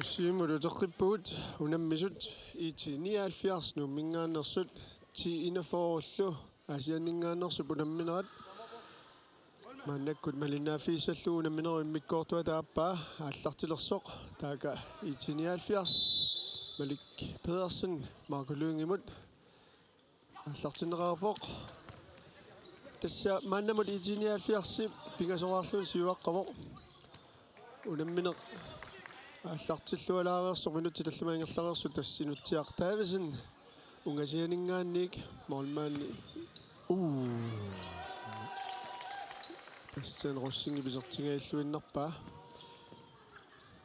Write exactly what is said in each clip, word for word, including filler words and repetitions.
Siumut uteqqippugut unammisut IT nioghalvfjerds Nuumminngaanneersut T enogfyrrellu Aasianninngaanneersup unamminerat. Maannakkut malinnaaffigissallugu unamminerup immikkoortuata aappaa aallartilersoq. Taaka IT nioghalvfjerds Malik Pedersen Marco Lyngemut aallartinneqarpoq. Tassa maannamut IT nioghalvfjerdsip pingasoraarluni siuaqqavoq. Unammineq aallartillualaareersoq, minutsit tallimat ingerlareersut, tassa Inutsiaq Davidsen ungasianinngaanniit målmandi. Uu. Bastian Rosingip isertingajalluinnarpaa.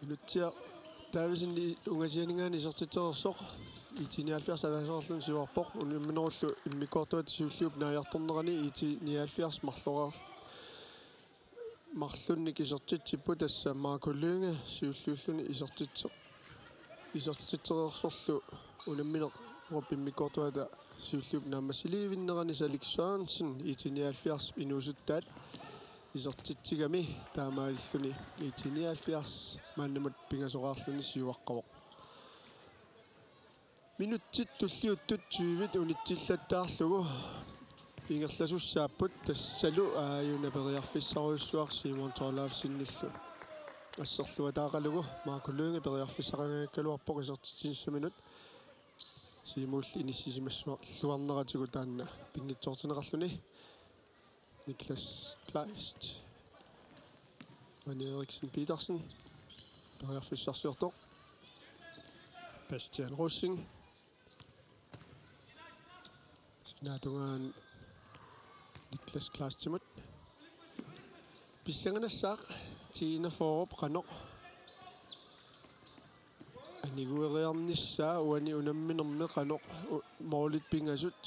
Inutsiaq Davidsen ungasianinngaanniit isertitsereersoq. IT nioghalvfjerds ataaseqarluni siuarpoq. Unamminerullu immikkoortuata siulliup naajartornerani IT nioghalvfjerds marloraar-, marlunnik isertitsipput, tassa Marco Lynge siulliulluni isertitse-, isertitsereersorlu unamminerup immikkoortuata siulliup naammassilivinnerani Salik Sørensen IT nioghalvfjerds inuusuttaat isertitsigami, taamaalilluni IT nioghalvfjerds maannamut pingasoraarluni siuaqqavoq. Minutsit tulliuttut tyvit unitsillattaarlugu ingerlasussaapput, tassalu aajuna periarfissarujussuaq Simon Thorleifsenillu asserluataaqalugu. Marco Lynge periarfissaqanngikkaluarpoq isertitsinissaminut. Siumulli inissisimassuarluarneratigut taanna pinngitsoortinneqarluni. Niklas Kleist. René Eriksen Petersen. Periarfissarsiortoq. Bastian Rosing. Sinaatungaani Niklas Kleistimut. Pissanganassaaq T enogfyrrep qanoq anigueriarnissaa, uani unamminermi qanoq u-, målit pingasut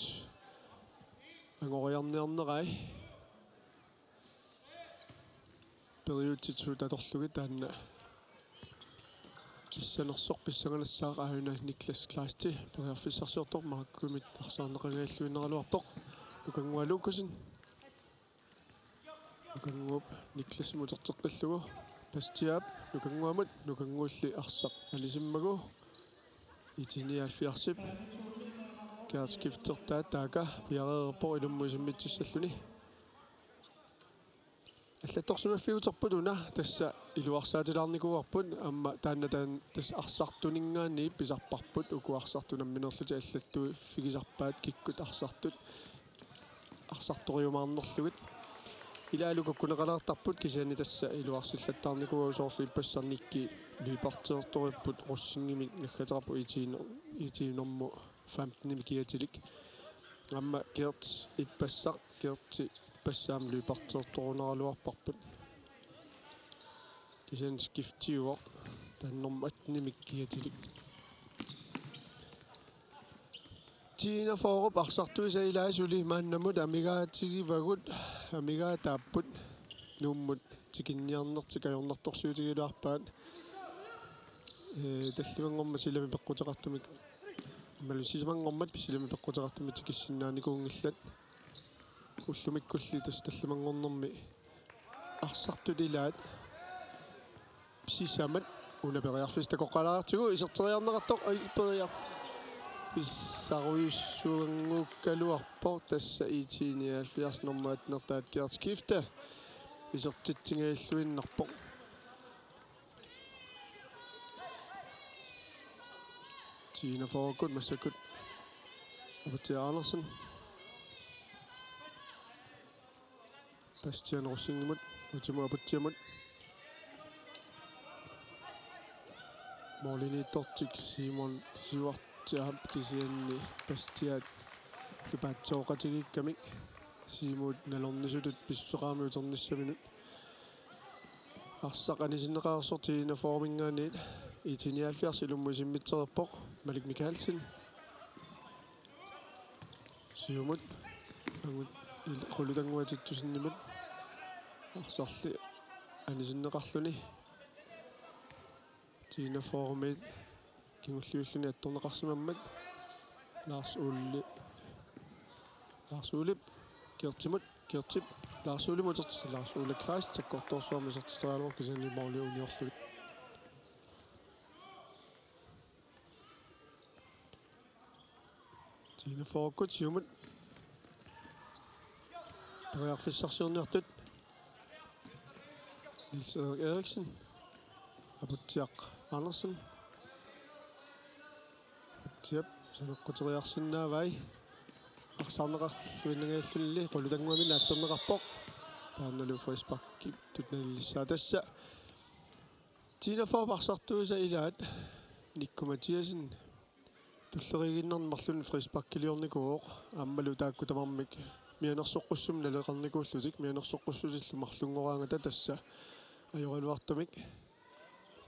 angoriarniarnerai. Periutsit suut atorlugit taanna pissanersoq. Pissanganassaaq aajuna Niklas Kleisti periarfissarsiortoq, Marcumit arsaarneqangajalluinnaraluarpoq. Nukannguaq Lukassen. Nukannguup Niklassimut uterteqqillugu. Bastiap Nukannguamut, Nukannguulli arsaq anisimmagu. IT nioghalvfjerdsip Gerhard skiftertaat taaka piareerpoq ilummut isimmitsissalluni. Allattorsimaffiuterput una, tassa iluarsaatilaarnikuuarput, aamma taanna taan-, tassa arsartuninngaanniit pisarparput, uku arsartut nammineerlutik allattuiffigisarpaat kikkut arsartut arsartoriumaarnerlugit. Ilaalu kukkuneqalaartarput, kisianni tassa iluarsillattaarnikuuagut, soorlu ippassaq Nikki løberteertoripput, Rosingimit naggateqarpoq IT no-, IT normu femtenimik kiatilik. Aamma Gert ippassaq, Gerti ippassaq aamma løberteertorunaraluarparput. Kisianni skiftiuvoq, taanna normu attenimik kiatilik. T enogfyrrep arsartuisa ilai suli maannamut amigaatigivagut, amigaataapput, Nuummut tikinniarnertik ajornartorsiutigilaarpaat. Ee, tallimanngormat silami peqquteqartumik, imaluunniit sisamanngormat silami peqquteqartumik tikissinnaanikuunngillat. Ullumikkulli tassa tallimanngornermi arsartut ilaat sisamat. Una periarfissaq takoqqaalaartigu, iserteriarneqartoq, ai, periarfissarujussuanngukkaluarpoq, tassa IT nioghalvfjerds normu attenertaat Gert Skifte isertitsigajalluinnarpoq. T enogfyrrekkut massakkut Aputsiaq Andersen. Bastian Rosingimut, Utimo Aputsiamut. Målimiittortik Simon siuartiaap, kisianni Bastiat lupaatsooqatigiikkamik. Siumut nalornisutut pissuseqarami uternissaminut. Arsaq anisinneqareersoq T enogfyrreminngaanniit, IT nioghalvfjerds ilummut isimmitsisarpoq, Malik Mikaelsen. Siumut, angut, il-, qulutannguatittusinnimut. Arsarli anisinneqarluni. T enogfyrremiit kingulliulluni attorneqarsimammat. Lars Ole. Lars Olep. Gertimut. Gertip. Lars Olemut utertitsi. Lars Ole Kleist sakkortoorsuarmik isertitseriaraluarpoq, kisianni måli uniorlugit. Ina Fokkut siumut. Periarfissarsiorniartut. Niels Erik Eriksen. Aputsiaq Andersen. Aputsiap saneqquteriarsinnaavai. Arsarneqarluinnangaallunili Qulutannguami naallerneqarpoq. Taannalu frisparkitut nalilissaa tassa. Tiina Forp arsartuisa ilaat Nikku Mathiassen tulleriiginnarnik marlunnik frisparkiliornikuuvoq aammalu taakku tamarmik mianersoqqussummik naleqarnikuullutik mianersoqqussusillu marlunngoraangata tassa ajoraluartumik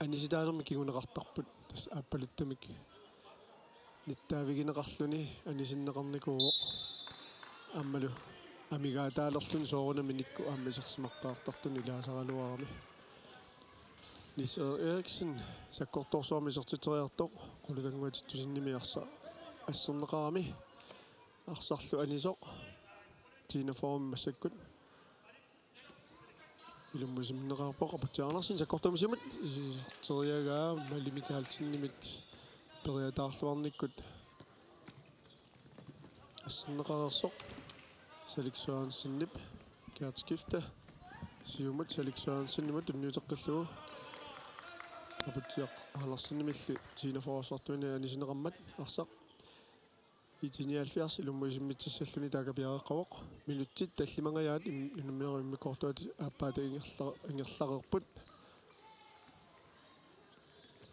anisitaanermik kinguneqartarput tassa aappaluttumik nittaavigineqarluni anisinneqarnikuuvoq aammalu amigaataalerluni soorunami Nikku aamma isersimaqqaartartuni ilaasaraluarami. Niels Erik Eriksen sakkortoorsuarmik isertitseriartoq Qulutannguatittusinnimi arsa asserneqarami arsarlu anisoq Tiina Formip massakkut ilummuisimneqarpoq Aputsiaq Andersen sakkortuumik siumut iserteriaraa Mali Mikaelsenimit periataarluarnikkut asserneqareersoq Salik Sørensenip. Gert Skifte siumut Salik Sørensenimut tunniuteqqillugu Aputsiaq Andersenimilli Tiina Forp arsartuini anisinneqarmat arsaq I T nioghalvfjerds ilummuisimmitsissalluni taakku piareeqqavoq. Minutsit tallimangajaat im-, unamminerup immikkoortuata aappaata ingerla-, ingerlareerput.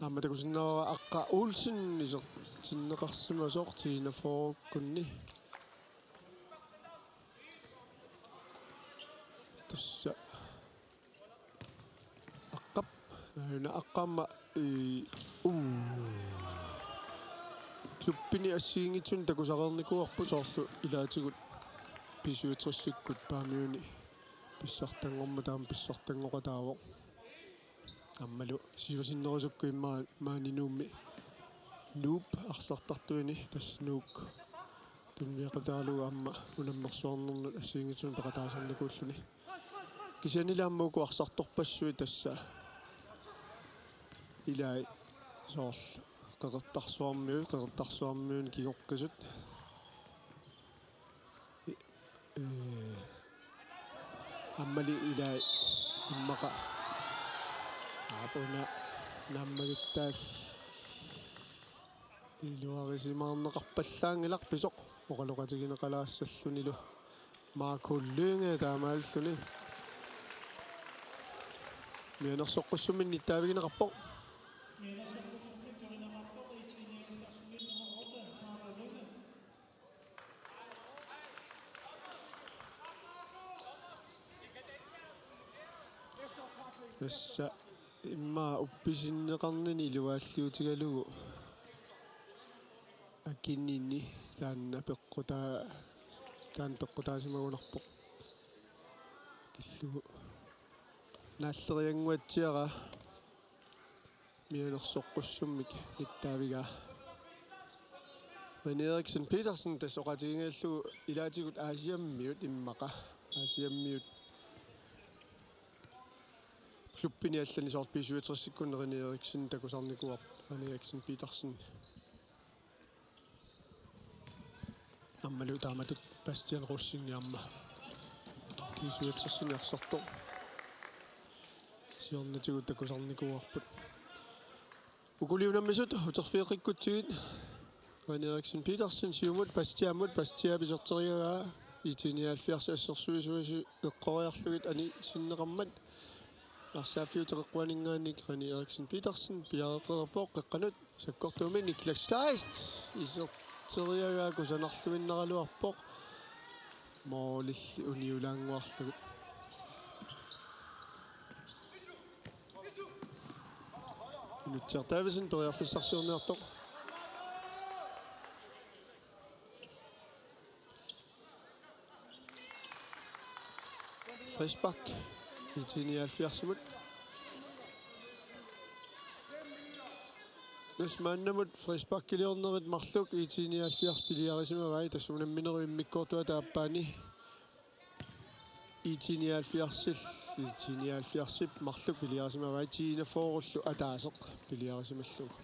Aamma takusinnaavara Aqqa Olsen isertinneqarsimasoq Tiina Forkunni. Tassa Aqqap, aajuna Aqqap aamma, ii, uu. Klubbini assigiinngitsunik takusareernikuuarput soorlu ilaatigut B syvogtresikkut Paamiuni pissartanngormat taama pissartanngoqataavoq. Aammalu siusinnerusukkut immaqa maani Nuummi Nuup arsartartuini tassa Nuuk tunniuteqataalugu aamma unammersuarnernut assigiinngitsunik peqataasarnikuulluni. Kisiannili aamma uku arsartorpassuit tassa ilai soorlu Qeqertarsuarmiut, Qeqertarsuarmiunut kingoqqisut. I-, ee, aammali ilai immaqa. Aap, una naammagittaal iluarisimaarneqarpallaanngilaq pisoq oqaloqatigineqalaassallunilu. Marco Lynge taamaalilluni. Mianersoqqussummik nittaavigineqarpoq. Tassa immaqa uppisinneqarnini iluaalliutigalugu akinini taanna peqqutaa-, taanna peqqutaasimagunarpoq. Akillugu naalleriannguatsiara mianersoqqussummik nittaavigaa. René Eriksen Petersen tassa oqaatigigalugu ilaatigut Aasiammiut immaqa. Aasiammiut klubbini allani soorlu B syvogtresikkut René Eriksen takusarnikuuarput René Eriksen Petersen. Aammalu taamatut Bastian Rosing aamma B syvogtresikkut arsartoq. Siornatigut takusarnikuuarput. Ukuli unammisut uterfigeqqikkutsigit. René Eriksen Petersen siumut Bastiamut, Bastiap iserteriaraa I T nioghalvfjerds assersuisuisi eqqoriarlugit anisinneqarmat. Arsaaffiup teqeqquaninngaanniit René Eriksen Petersen piareeqqaarpoq qeqqanut. Sakkortuumik Niklas Kleist iserteriaraa kusanarluinnaraluarpoq. Målilli uniulaannguarlugu. Inutsiaq Davidsen periarfissarsiorniartoq. Frispark I T nioghalvfjerdsimut. Tassa maannamut frisparkiliornerit marluk I T nioghalvfjerds piliarisimavai, tassa unamminerup immikkoortuata aappaani. I T nioghalvfjerdsil, I T nioghalvfjerdsip marluk piliarisimavai, T enogfyrrellu ataaseq piliarisimallugu.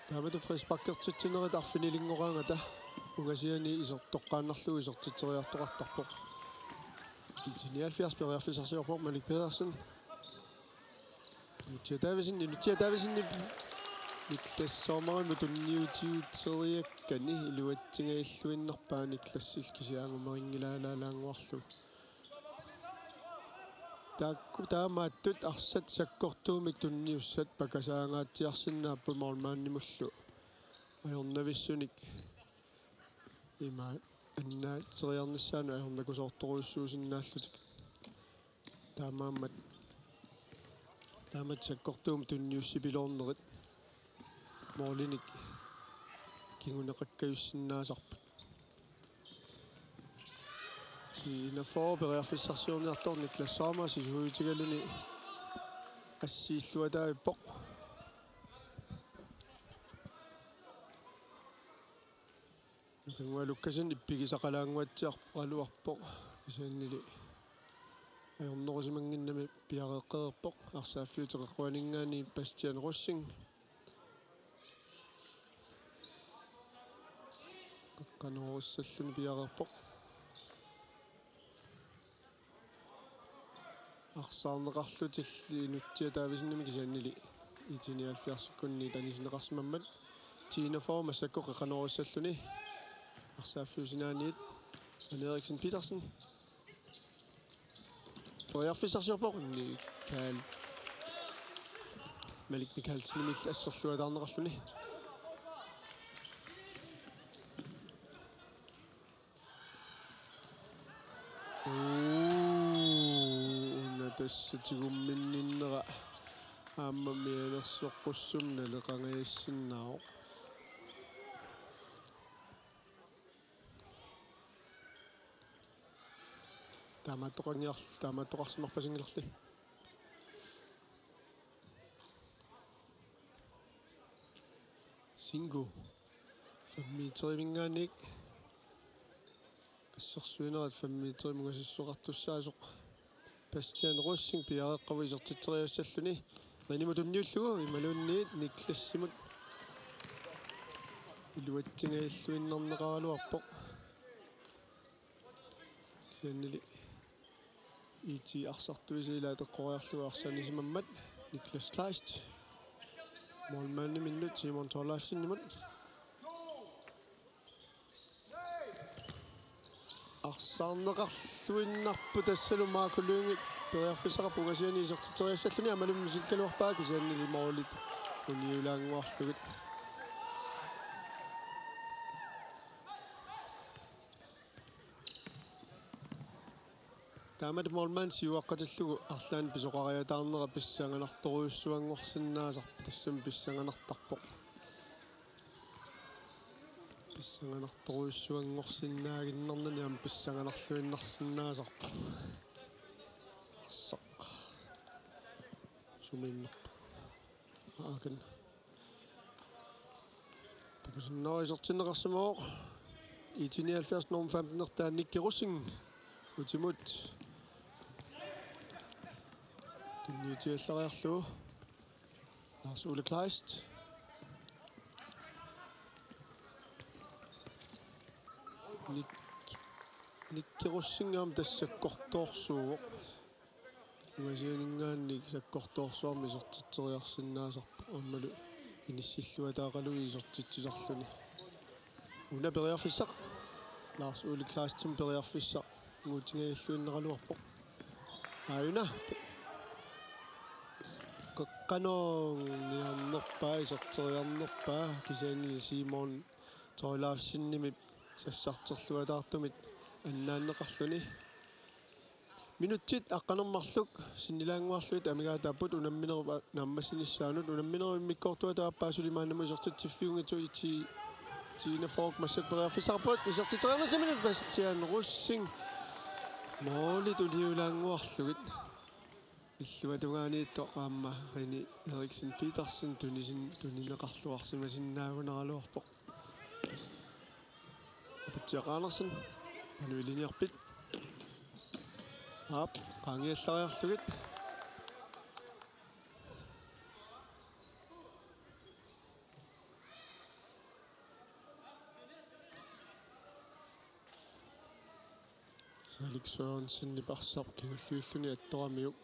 Taamatut frisparkertitsinerit arfinilinngoraangata ungasiani isertoqqaannarlugu isertitseriartoqartarpoq. I T nioghalvfjerds periarfissarsiorpoq Malik Pedersen. Inutsiaq Davidsen, Inutsiaq Davidsen, Niklas Sommerimut tunniutiuteriakkani iluatsingajalluinnarpaa Niklasip kisianni angumerinngilaalaalaannguarlugu. Taakku taamaattut arsat sakkortuumik tunniussat pakasaangaatsiarsinnaapput målmandimullu ajornavissunik ima annaatseriarnissaanut ajornakusoortorujussuusinnaallutik. Taamaammat taamatut sakkortuumik tunniussipiloornerit målinik kinguneqakkajussinnaasarput. T enogfyrre periarfissarsiorniartoq Niklas Sommer sisuutigaluni assiilluataavippoq. Nukannguaq Lukassen ippigisaqalaannguatsiarparaluarpoq. Kisiannili ajornerusimannginnami piareeqqareerpoq. Arsaaffiup teqeqquaninngaanniit Bastian Rosing. Qeqqanoorissalluni piareerpoq. Arsaarneqarlutilli Inutsiaq Davidsenimit kisiannili I T nioghalvfjerdsikkunniit anisinneqarsimammat. T enogfyrre massakkut qeqqanoorissalluni. Arsaaffiup sinaaniit Ane Eriksen Petersen. Periarfissarsiorpoq Mikael. Malik Mikaelsenimilli asserluataarneqarluni. Uu, una tassa tigumminninnera aamma mianersoqqussummik naleqangajassinnaavoq. Taamaattoqanngiarl-, taamaattoqarsimarpasinngillerli. Singu. Fem meteriminngaanniit. Assersuinerat fem meterimut ungasissoqartussaasoq. Bastian Rosing piareeqqavoq isertitseriassalluni. Rinimut tunniullugu imaluunniit Niklasimut iluatsingajalluinnarneqaraluarpoq. Kisiannili I T arsartuisa ilaat eqqoriarlugu arsaq anisimammat Niklas Kleist. Målmandiminnut Simon Thorleifsenimut. Arsaarneqarluinnarpoq tassalu Marco Lynge periarfissaqarpoq ungasiani isertitseriassalluni aammalu misilgaluarpaa kisiannili målit uniulaannguarlugit. Taamatut målmand siuaqqatillugu arlaannik pisoqariataarnera pissanganartorujussuanngorsinnaasarpoq, tassami pissanganartarpoq. Pissanganartorujussuanngorsinnaaginnarnani aamma pissanganarluinnarsinnaasarpoq. Arsaq. Sumiinnarpoq. Aakan. Takusinnaasoq isertinneqarsimavoq. I T nioghalvfjerds nummer femten-ertaa Nicky Rosing. Utimut. Tunniutiallariarlugu. Lars Ole Kleist. Nik-, Nicky Rosing aamma tassa sakkortoorsuuvoq. Ungasianinngaanniit sakkortoorsuarmik isertitseriarsinnaasarpoq aammalu inissilluataaqaluit isertitsisarluni. Una periarfissaq. Lars Ole Kleistimut periarfissaq. Nguutingajalluinnaraluarpoq. Aajuna. Qeqqanoorniarnerpaa, iserteriarnerpaa, kisiannili Simon Thorleifsenimit sassarterluataartumit annaanneqarluni. Minutsit aqqaneq-marluk sinnilaannguarlugit amigaataapput unamminerup a-, naammassinissaanut, unamminerup immikkoortuata aappaa suli maannamut isertitsiffiunngitsoq I T, T enogfyrre massakkut periarfissaqarpoq, isertitseriarnissaminut Bastian Rosing. Målit uniulaannguarlugit. Illuatungaaniittoq aamma Rini Eriksen Petersen tunisin-, tunineqarluarsimasinnaagunaraluarpoq. Aputsiaq Andersen, Manueliniarpit. Aap, qaangiallariarlugit. Alex Sørensenip arsaq kingulliulluni attoramiuk.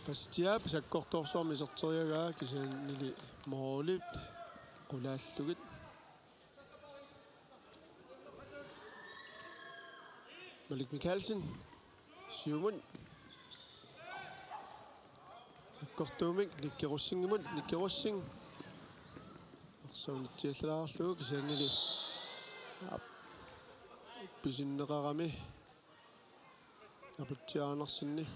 Bastiap sakkortoorsuarmik iserteriaraa kisiannili målip qulaallugit. Malik Mikaelsen. Siumut. Sakkortuumik Nikke Rosingimut, Nikke Rosing. Arsaq unitsiallalaarlugu kisiannili. Aap. Pisinneqarami. Aputsiaq Andersenip.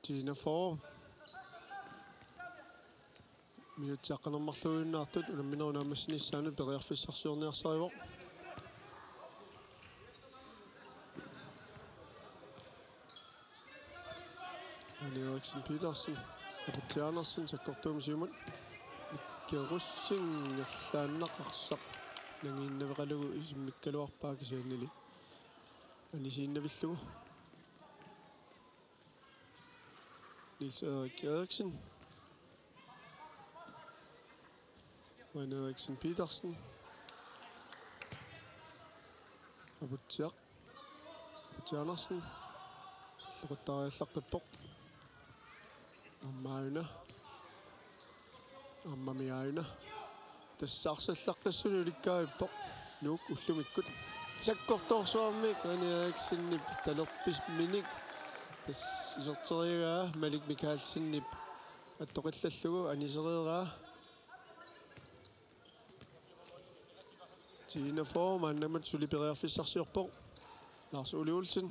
Tiina Fogh. Minutsit aqqaneq-marluinnartut unamminerup naammassinissaanut periarfissarsiorniarsarivoq. Ane Eriksen Petersen, Aputsiaq Andersen, sakkortuumik siumut. Nikke Rosing, allaannaq arsaq nangiinnaveqalugu isimmikkaluarpaa kisiannili anisiinnavillugu. Niels Erik Eriksen. Ane Eriksen Petersen. Aputsiaq. Aputsiaq Andersen. Salloqittariallarpippoq. Aamma aajuna. Aammami aajuna. Tassa arsallaqqissunik ulikkaavippoq. Nuuk ullumikkut. Sakkortoorsuarmik Ane Eriksenip talerpisminik. Tassa iserteriaraa Malik Mikaelsenip attoqillallugu anisereeraa. Tiina Fogh maannamut suli periarfissarsiorpoq. Lars Ole Olsen.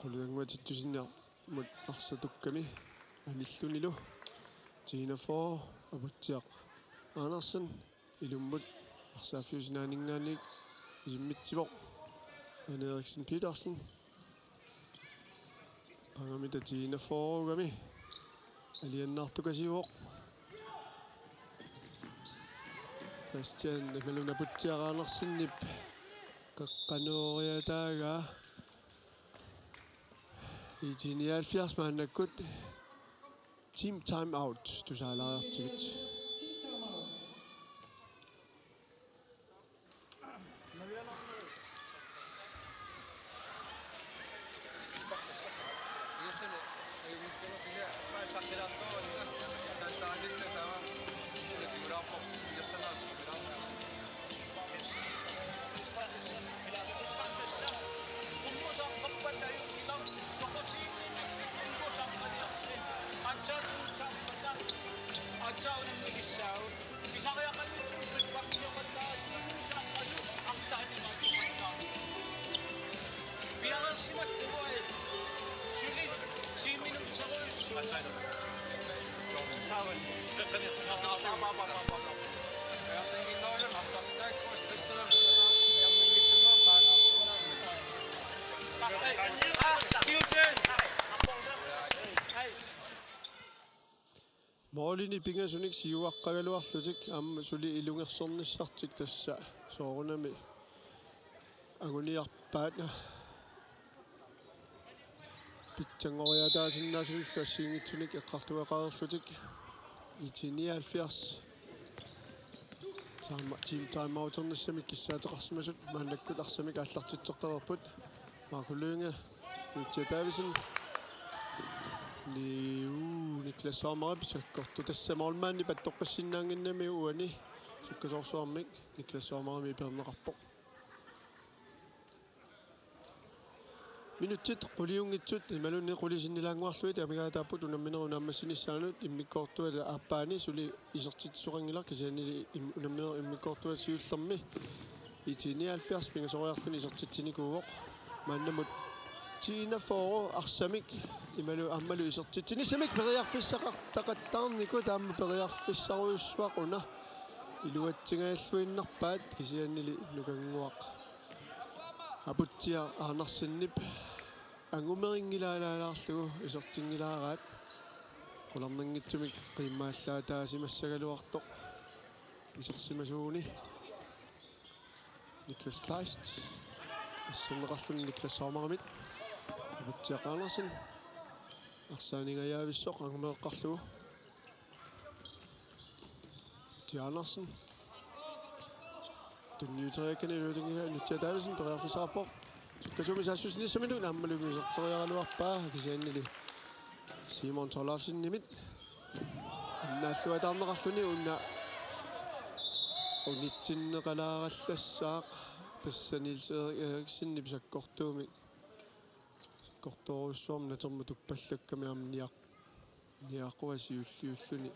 Qulit angutittusinniarmut arsaq tukkami anillunilu. Tiina Fogh, Aputsiaq Andersen. Ilummut arsaaffiup sinaaninngaanniit isimmitsivoq. Ane Eriksen Petersen. Qangamita Tiina Fogh-ugami. Aliannaartukasiuvoq. Bastian imaluunniit Aputsiaq Andersenip qeqqanooriataagaa. I T nioghalvfjerds maannakkut. Team timeout tusaalaariartigit. Målini pingasunik siuaqqagaluarlutik aamma suli ilungersornissartik tassa soorunami anguniarpaat. Pitsanngoriataasinnaasunik assigiinngitsunik eqqartugaqareerlutik. I T nioghalvfjerds. Time, team timeouternissamik kissaateqarsimasut maannakkut arsamik aallartitsertareerput. Marco Lynge, Mitja Davidsen. Niu, Niklas Sommerip sakkortut tassa målmandip attoqqissinnaannginnami uani sukkasoorsuarmik Niklas Sommerimi peerneqarpoq. Minutsit quliunngitsut imaluunniit qulit sinnilaannguarlugit amigaataapput unamminerup naammassinissaanut, immikkoortuata aappaani suli isertitsisoqanngilaq kisiannili im-, unamminerup immikkoortuata siullermi I T nioghalvfjerds pingasoriarluni isertitsinikuuvoq. Maannamut Tiina Fogh arsamik imalu aammalu isertitsinissamik periarfissaqartaqattaarnikut aamma periarfissarujussuaq una iluatsingajalluinnarpaat kisiannili Nukannguaq Aputsiaq Andersenip angumerinngilaalaalaarlugu isertinngilaaraat. Qularnanngitsumik qiimmaallaataasimassagaluartoq isersimasuuguni. Niklas Kleist. Asserneqarluni Niklas Sommerimit. Aputsiaq Andersen. Arsaq aningajaavissoq angumeeqqarlugu. Tia Andersen. Tunniuteriakkani iluatungiga Nutsia Davidsen periarfissaqarpoq. Sukkasuumik saassussinissaminut aammalu iserteriaraluarpaa kisiannili Simon Thorleifsenimit. Innaalluataarneqarluni una unitsinneqalaarallassaaq tassa Niels Erik Eriksenip sakkortuumik. Sakkortoorujussuarmik natermut tuppallakkami aamma niaq-, niaqua siulliulluni.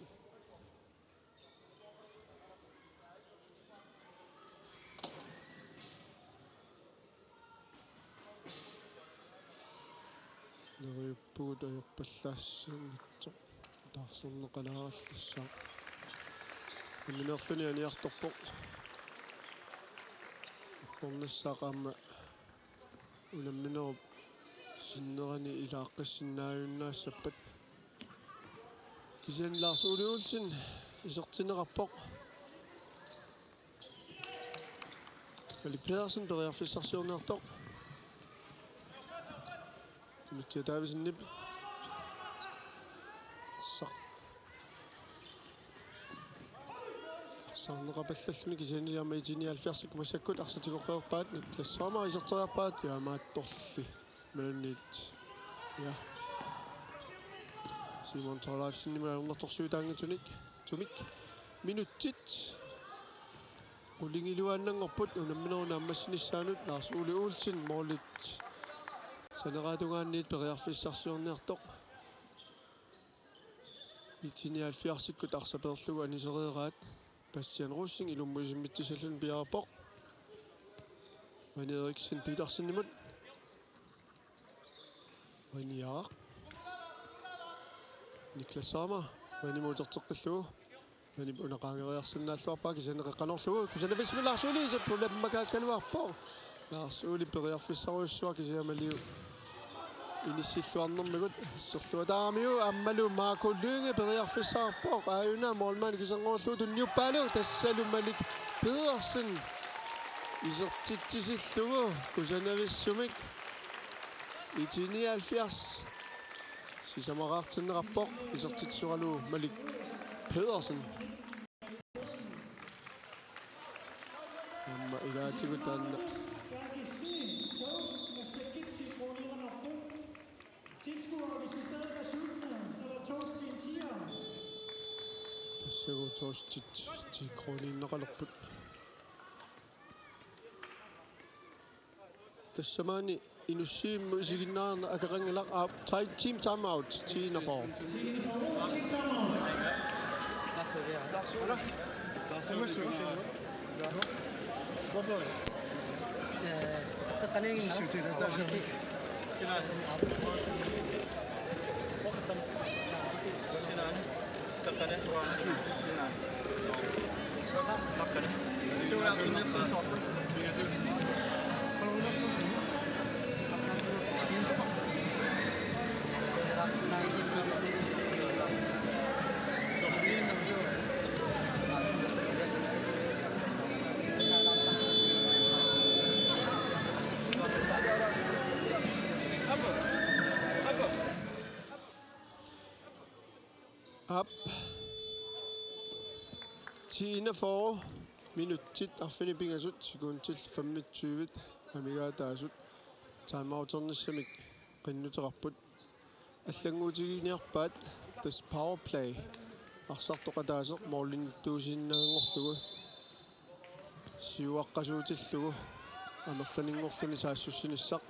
Neriuppugut ajorpallaassaanngitsoq. Taarserneqalaarallassaaq. Unamminerluni aniartorpoq. Ullornissaaq aamma unamminerup sinnerani ilaaqqissinnaajunnaassapput. Kisianni Lars Ole Olsen isertinneqarpoq. Malik Pedersen periarfissarsiorniartoq. Nutsia Davidsenip. Sa-, saarneqapallalluni kisianni aamma I T nioghalvfjerdsit massakkut arsaq tigoqqeerpaat, Niklas Sommer iserteriarpaa, taamaattorli. Imaluunniit. Ja. Simon Thorleifsenimut ajornartorsiutaanngitsunik. Tumik. Minutsit qulingiluaannanngorput unamminerup naammassinissaanut. Lars Ole Olsen målit saneratungaaniit periarfissarsiorniartoq. I T nioghalvfjerdsikkut arsaq peerlugu anisereeraat. Bastian Rosing ilummut isimmitsissallugu piareerpoq. René Eriksen Petersenimut. René Jaak. Niklas Sommer. Renimut uterteqqillugu. Renip una qaangeriarsinnaalluarpaa kisianni qeqqanoorlugu. Kusanavissumik Lars Ole isertulemmakaakkaluarpoq. Lars Ole periarfissarujussuaq kisianni aammalu inissilluarnermigut. Serluataaramiuk aammalu Marco Lynge periarfissaqarpoq. Aajuna målmand kiserngoorlugu tunniuppaalu tassalu Malik Pedersen isertitsisillugu kusanavissumik. I T nioghalvfjerds sisamaqartinneqarpoq isertitsisoralugu Malik Pedersen. Aamma ilaatigut taanna. Tassagu toastit ti krooniinnaqalerput. Tassamaani Inussivimmut isiginnaarneq akeqanngilaq, aap, tai-, team timeout, ti enogfyrre. Aap. Ti enogfyrre minutsit arfineq-pingasut sekundit femogtyve amigaataasut timeouternissamik qinnuteqarput. Allannguutiginiarpaat tassa powerplay arsartoq ataaseq målimiittuusinnaanngorlugu. Siuaqqasuutillugu amerlanerunngorluni saassussinissaq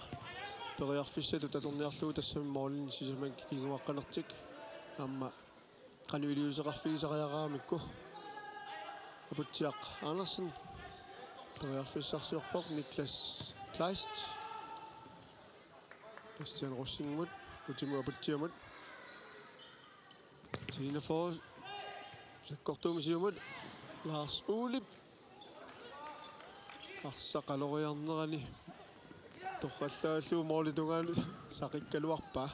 periarfissatut atorniarlugu tassami målini sisamat kinguaqqanertik aamma qanoq iliuuseqarfigisariaqaramikku. Aputsiaq Andersen periarfissarsiorpoq, Niklas Kleist Bastian Rosingimut, utimut Aputsiamut. Ti enogfyrre sakkortuumik siumut Lars Olip arsaq qaloriarnerani torrallaallugu målip tungaanut saqikkaluarpaa.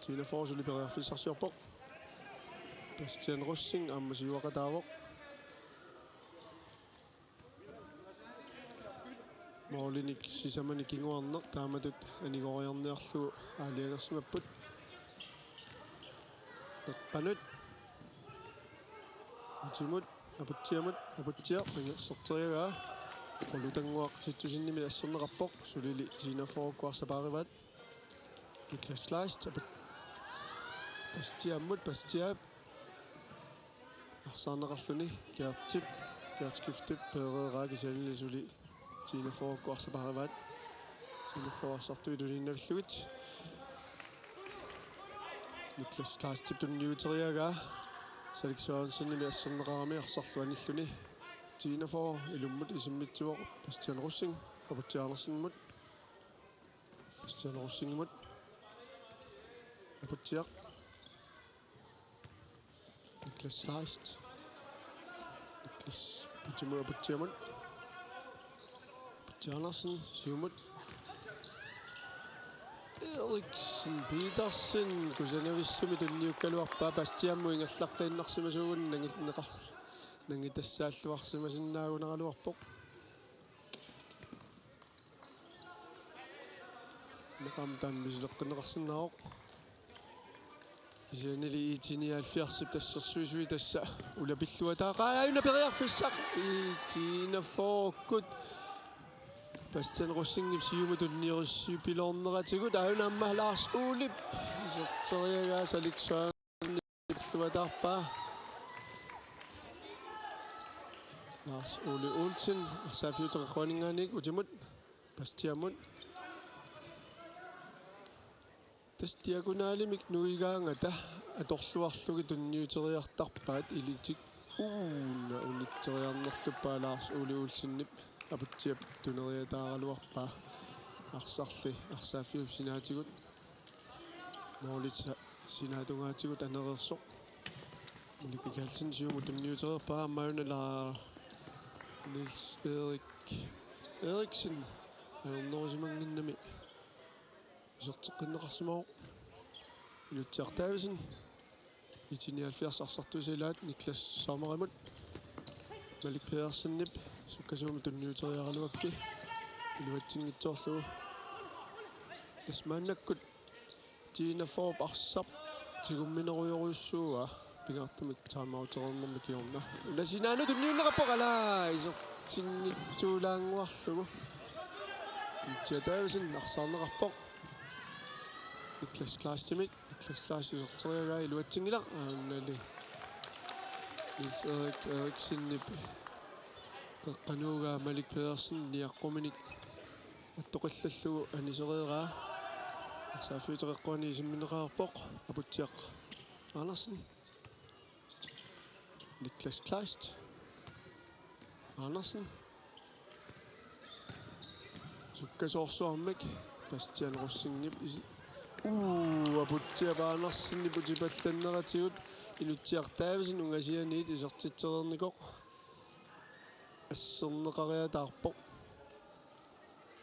Ti enogfyrre suli periarfissarsiorpoq. Bastian Rosing aamma siuaqataavoq. Målinik sisamanik kinguarneq taamatut anigoriarniarlugu aalajangersimapput. Eqqanut. Utimut, Aputsiamut, Aputsiaq pingerserteriaraa. Qulutannguaq titsusinnimi asserneqarpoq, sulili T-41-kkut arsapaarivaat. Niklas Kleist, Aput-, Bastiamut, Bastiap. Arsaarneqarluni Gertip, Gert Skiftip peereeraa kisiannili suli T-41-kkut arsapaarivaat. T-41 arsartui tuniinnavillugit. Niklas Kleistip tunniuteriaraa Salik Sørensenimit asserneqarami arsarlu anilluni. T-41 ilummut isimmitsivoq Bastian Rosing, Aputsiaq Andersenimut. Bastian Rosingimut. Aputsiaq. Niklas Kleist. Niklas Putimut Aputsiamut. Aputsiaq Andersen, siumut. Eriksen Petersen, kusanavissumik tunniukkaluarpaa, Bastiamut ingerlaqqiinnarsimasuugunarpoq nangit-, neqar-, nangitassaalluarsimasinnaagunaraluarpoq. Neqaam taanna misileqqinneqarsinnaavoq. Kisiannili IT-nioghalvfjerdsip tassersuisui tassa ulapilluataaqaat, aajuna periarfissaq IT-41-kkut. Bastian Rosingip siumut tunniussipiloorneratigut aajuna aamma Lars Olep iserteriaraa Salik Sørensen. Illuataarpaa. Lars Ole Olsen, arsaaffiuteqarpoq aningaanniit utimut, Bastiamut. Tassa diagonalimik nuigaangata atorluarlugit tunniuteriartarpaat ilitik uuna unitseriarnerluppaa Lars Ole Olsenip Aputsiap tuneriataaraluarpaa arsarli arsaaffiup sinaatigut. Målit sa-, sinaatungaatigut anereersoq. Malik Mikaelsen siumut tunniutereerpaa aamma aajuna Niels Erik Eriksen. Ajornerusimannginnami iserteqqinneqarsimavoq. Inutsiaq Davidsen. IT-nioghalvfjerds arsartuisa ilaat Niklas Sommerimut. Malik Pedersenip sukkasuumik tunniuteriaraluakki. Iluatsinngitsoorlugu. Tassa maannakkut T-41-p arsaq tigumminerujorujussuuaa pingaartumik timeoutereernermi kingorna. Una sinaanut tunniunneqarpoq, alaa, isertinngitsuulaannguarlugu. Inutsiaq Davidsen arsaarneqarpoq. Niklas Kleistimit. Niklas Kleist iserteriaraa iluatsinngilaq. Aannali Niels Erik Eriksenip qeqqanuugaa Malik Pedersen niaqquminik attoqillallugu anisereeraa. Arsaaffiuteqarpoq, isimmineqarpoq Aputsiaq Andersen. Niklas Kleist. Andersen. Sukkasoorsuarmik Bastian Rosingip isi-, uu, Aputsiaq Andersenip utipallanneratigut Inutsiaq Davidsen ungasianiit isertitsereernikoq asserneqariataarpoq.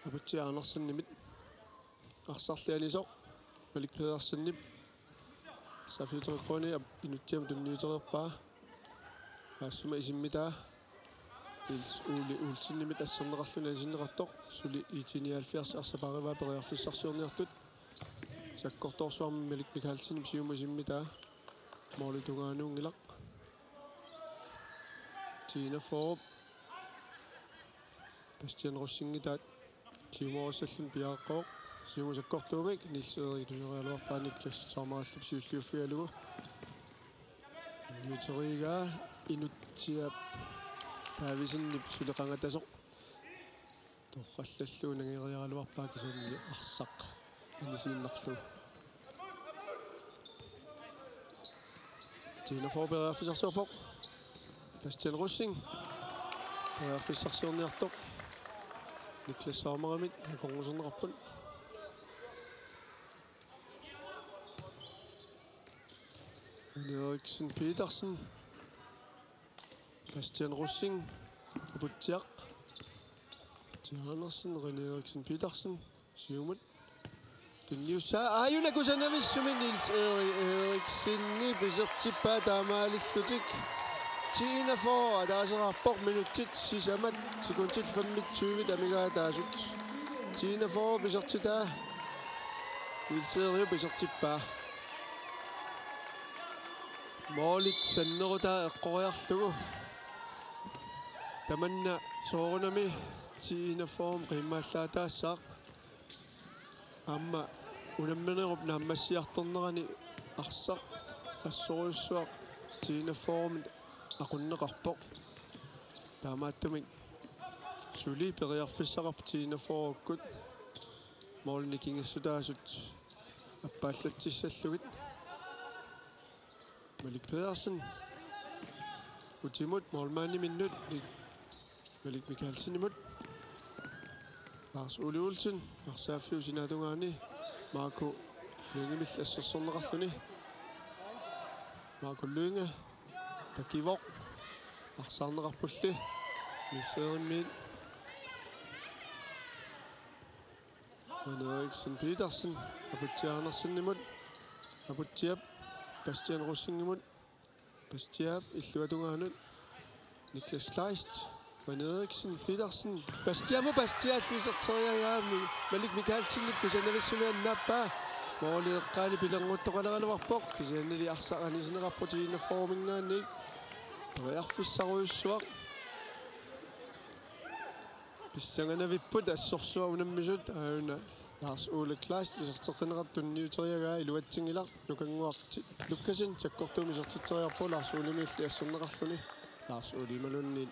Aputsiaq Andersenimit. Arsarli anisoq Malik Pedersenip. Arsaaffiuteqarpoq, Inutsiamut tunniutereerpaa. Aassuma isimmitaa Niels Ole Olsenimit asserneqarluni anisinneqartoq. Suli IT-nioghalvfjerds arsapaarivaa periarfissarsiorniartut. Sakkortoorsuarmik Malik Mikaelsenip siumut isimmitaa. Måli tungaanuunngilaq. T-41-p Bastian Rosingitaat siumorissalluni piareeqqavoq. Siumut sakkortuumik Niels Erik tuneriaraluarpaa, Niklas Sommerip siulliuffigalugu. Tunniuteriigaa Inutsiaq Davidsenip suli qangatasoq. Torrallallugu nangeriaraluarpaa kisianni arsaq anisiinnarlugu. T-41-p periarfissarsiorpoq. Bastian Rosing. Periarfissarsiorniartoq. Niklas Sommerimit akornuserneqarput. René Eriksen Petersen. Bastian Rosing. Aputsiaq. Aputsiaq Andersen, René Eriksen Petersen. Siumut. Tunniussaa. Aajuna kusanavissumik Niels Erik Eriksenip isertippaa taamaalillutik. T-41 ataaseqarpoq, minutsit sisamat sekundit femogtyve amigaataasut. T-41 isertitaa, Niels Erik isertippaa. Målit sannerutaa eqqoriarlugu. Tamanna soorunami T-41 qiimmaallaataassaaq. Aamma unamminerup naammassiartornerani arsaq assorujussuaq T-41-mit aqunneqarpoq. Taamaattumik suli periarfissaqarpoq T-41-kkut målit nikingassutaasut appaallatsissallugit. Malik Pedersen. Utimut målmandiminnut. Malik Mikaelsenimut. Lars Ole Olsen. Arsaaffiup sinaatungaani Marco Lyngemilli assersorneqarluni. Marco Lynge. Takivoq. Arsaarneqarpulli. Niels Erik-miit. René Eriksen Petersen, Aputsiaq Andersenimut, Aputsiaq Bastian Rosingimut, Bastian illuatungaanut, Niklas Kleist, René Eriksen Petersen, Bastianimut, Bastian iserteriagaa, Malik Mikaelsenip kusanavissumik annaappaa, måli eqqaani pilernguttoqaleraluarpoq, kisiannili arsaq anisinneqarpoq T-41-minngaanniit, periarfissarujussuaq. Pissanganavipput assorsuaq unammisut, aajuna Lars Ole Kleist iserteqqinneqartoq tunniuteriagaa, iluatsinngilaq. Nukannguaq Ti-, Lukassen sakkortuumik isertitseriarpoq Lars Ole-miilli asserneqarluni. Lars Ole imaluunniit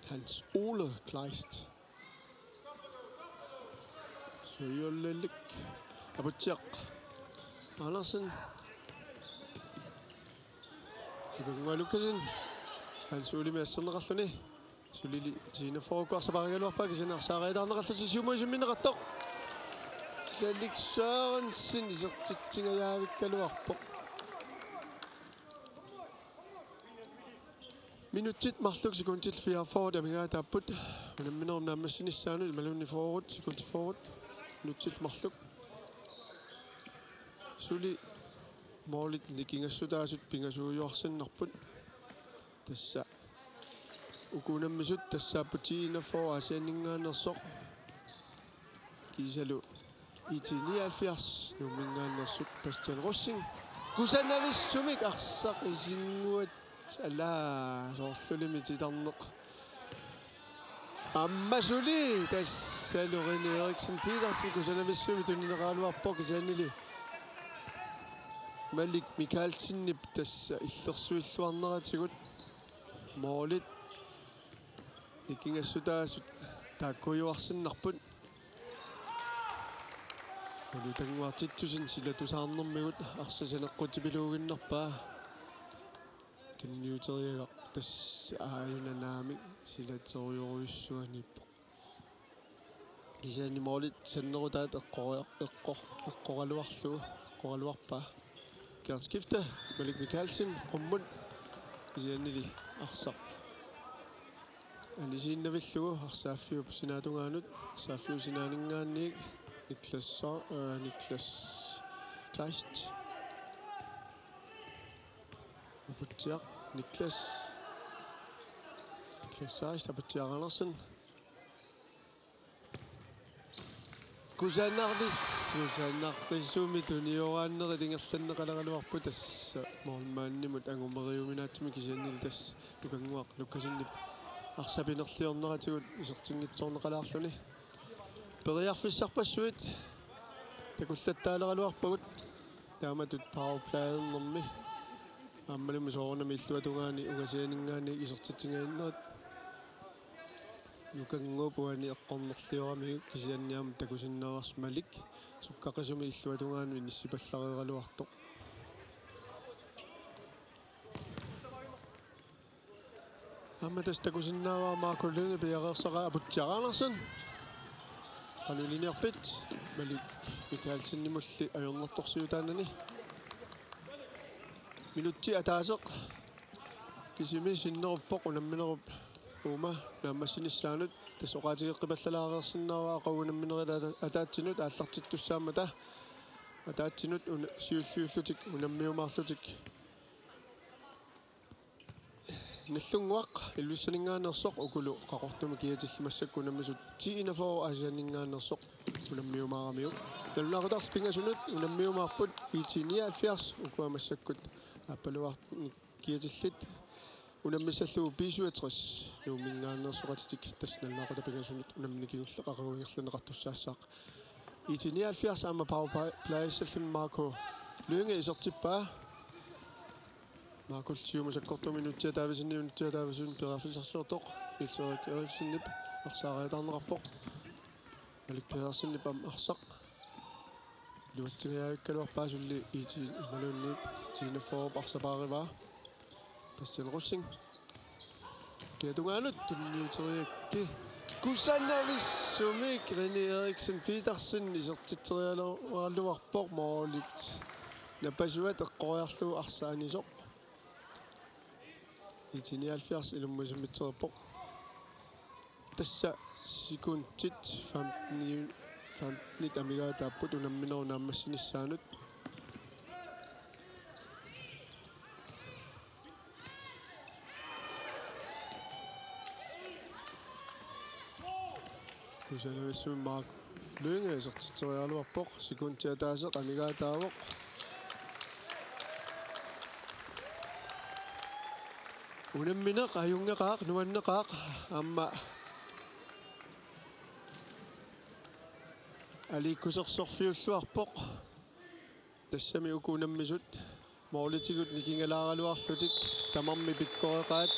Hans Ole Kleist. Sujollelik. Aputsiaq Andersen. Nukannguaq Lukassen. Hans Ole-mik asserneqarluni. Sulili T-41-kkut arsaq paarigaluarpaa, kisianni arsaariataarneqarlutik siumut isumminneqartoq. Salik Sørensen isertitsingajaavikkaluarpoq. Minutsit marluk sekundit fireogfyrre amigaataapput. Unamminerup naammassinissaanut imaluunniit fyrre sekundit, fyrre minutsit marluk. Suli målit nikingassutaasut pingasuujuarsinnarput. Tassa uku unammisut tassaapput T-41 Aasianninngaanneersoq. Kiisalu IT nioghalvfjerds Nuumminngaanneersut Bastian Rosing. Kusanavissumik arsaq isinnguat, alaa, soorlulimi titarneq. Aamma suli tassalu René Eriksen Petersen kusanavissumik tunineqaraluarpoq, kisiannili Malik Mikaelsenip tassa illersuilluarneratigut målit nikingassutaasut taakkuujuarsinnarput. Ulutannguartittusin silatusaarnermigut arsaq saneqqutipiluuginnarpaa. Tunniuteriagaq tassa aajuna naamik silaterujorujussuaniippoq. Kisianni målit sannerutaat eqqori-, eqqor-, eqqoraluarlugu, eqqoraluarpaa. Kjært skifte, Malik Mikaelsen, qummut, kisiannili arsaq anisiinnavillugu, arsaaffiup sinaatungaanut, arsaaffiup sinaaninngaanniit, Niklas Sa-, øh, Niklas Kleist. Aputsiaq, Niklas. Niklas Kleist, Aputsiaq Andersen. Kusanarvis-, kusanarvisumik tunioraannerit ingerlanneqaleraluarput tassa målmandimut angumeriuminaatsumik, kisiannili tassa Nukannguaq Lukassenip arsaq pinerliorneratigut isertinngitsoorneqalaarluni. Periarfissarpassuit takullattaaleraluarpagut taamatut powerplayernermi. Aammalumi soorunami illuatungaani ungasianinngaanniit isertitsingajannerit. Nukannguup uani eqqornerlioramiuk, kisianni aamma takusinnaavarsi Malik sukkaqisumik illuatungaanut inissipallareeraluartoq. Aamma tassa takusinnaavara Marco Lynge piareersara Aputsiaq Andersen. Qanoq ilinniarpit? Malik Mikaelsenimulli ajornartorsiutaanani. Minutsi ataaseq kisimi sinneruppoq unamminerup uuma naammassinissaanut. Tassa oqaatigeqqipallalaareersinnaavara aqagu unamminerit ata-, ataatsinut aallartittussaammata. Ataatsinut una-, siulliullutik unammiumaarlutik. Nallunnguaq Ilulissaninngaanneersoq ukulu Qaqortumi kiatillit massakkut unammisut, ti enogfyrre Aasianninngaanneersoq unammiumaaramiuk. Nalunaaqutaq pingasunut unammiumaarput I T nioghalvfjerds, ukua massakkut aappaluartumik kiatillit unammissallugu B syvogtres Nuumminngaanneersoqatitik. Tassa nalunaaqutaq pingasunut unammineq kingulleq aqagu ingerlanneqartussaassaaq. I T nioghalvfjerds aamma powerplay-issalluni Marco Lynge isertippaa. Marco siumut sakkortuumik Inutsiaq Davidsen, Inutsiaq Davidsen periarfissarsiortoq Niels Erik Eriksenip arsaariataarneqarpoq. Malik Pedersenip aamma arsaq. Iluatsingajavikkaluarpaa suli I T imaluunniit ti enogfyrre arsapaarivaa. Bastian Rosing. Kiatungaanut tunniuteriaraa. Kusanavissumik René Eriksen Petersen isertitseriaraluarpoq, målit napasuat eqqoriarlugu arsaq anisoq. I T nioghalvfjerds ilummut sammitsereerpoq. Tassa sekundit femten, femtenit amigaataapput unamminerup naammassinissaanut. Kusanavissumik Marco Lynge isertitseriaraluarpoq, sekundi ataaseq amigaataavoq. Unammineq ajunngeqaaq, nuanneqaaq, aamma aliikkusersorfiulluarpoq. Tassami uku unammisut målitigut nikingalaaraluarlutik tamarmik pikkoreqaat.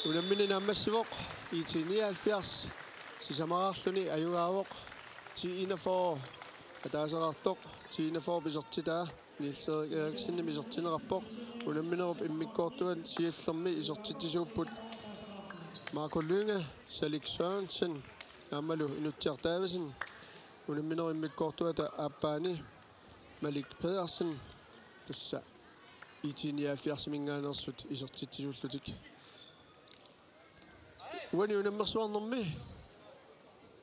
Unammineq naammassivoq, I T nioghalvfjerds sisamaraarluni ajugaavoq, ti enogfyrre ataaseqartoq, ti enogfyrre isertitaa Niels Erik Eriksenimik isertinneqarpoq. Unamminerup immikkoortuata siullermi isertitsisuupput Marco Lynge, Salik Sørensen aammalu Inutsiaq Davidsen. Unamminerup immikkoortuata aappaani Malik Pedersen, tassa I T nioghalvfjerdsiminngaanneersut isertitsisuullutik. Uani unammersuarnermi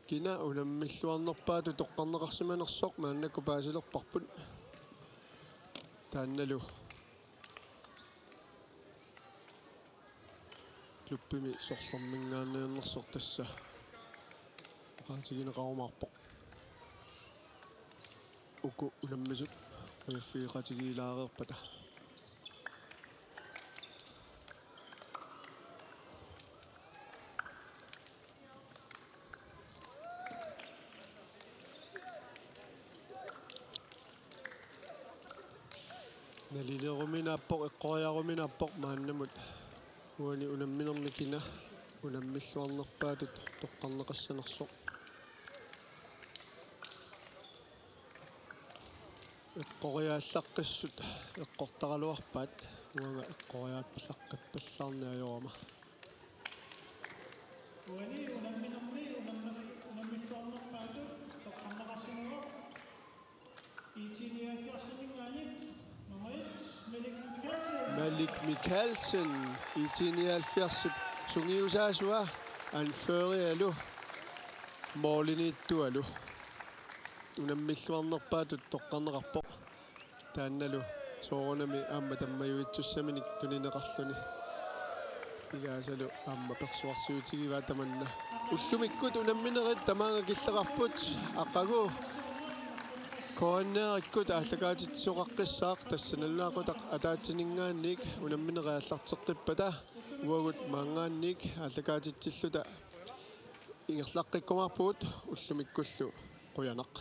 kina unammilluarnerpaatut toqqarneqarsimanersoq maannakkut paasilerparput. Taannalu klubbimi sorlerminngaanneernersoq tassa oqaatigineqarumaarpoq. Uku unammisut qujaffigeqatigiilaareerpata. Nalileruminaappoq, eqqoriaruminaappoq maannamut. Uani unamminermi kina unammilluarnerpaatut toqqarneqassanersoq. Eqqoriaallaqqissut eqqortaraluarpaat, uanga eqqoriaallaqqippallaarneq ajorama. Uani unamminermi unammi-, unammilluarnerpaatut toqqarneqassaneruvoq. I T nioghalvfjerdsiminngaanniit nummer et, Malik Mikkelsen. Malik Mikkelsen, I T nioghalvfjerdsip sungiusaasua, anførerialu måliniittualu. Unammilluarnerpaatut toqqarneqarpoq. Taannalu soorunami aamma tammajuitsussaminik tunineqarluni. Pigaasalu aamma persuarsiutigivaa tamanna. Ullumikkut unamminerit tamaanga killeqarput, aqagu K N R-ikkut aallakaatitsisoqaqqissaaq, tassa nalunaaqutaq ataatsiminngaanniit unamminerit aallarteqqippata uagut maanngaanniit aallakaatitsilluta ingerlaqqikkumaarpugut. Ullumikkullu qujanaq.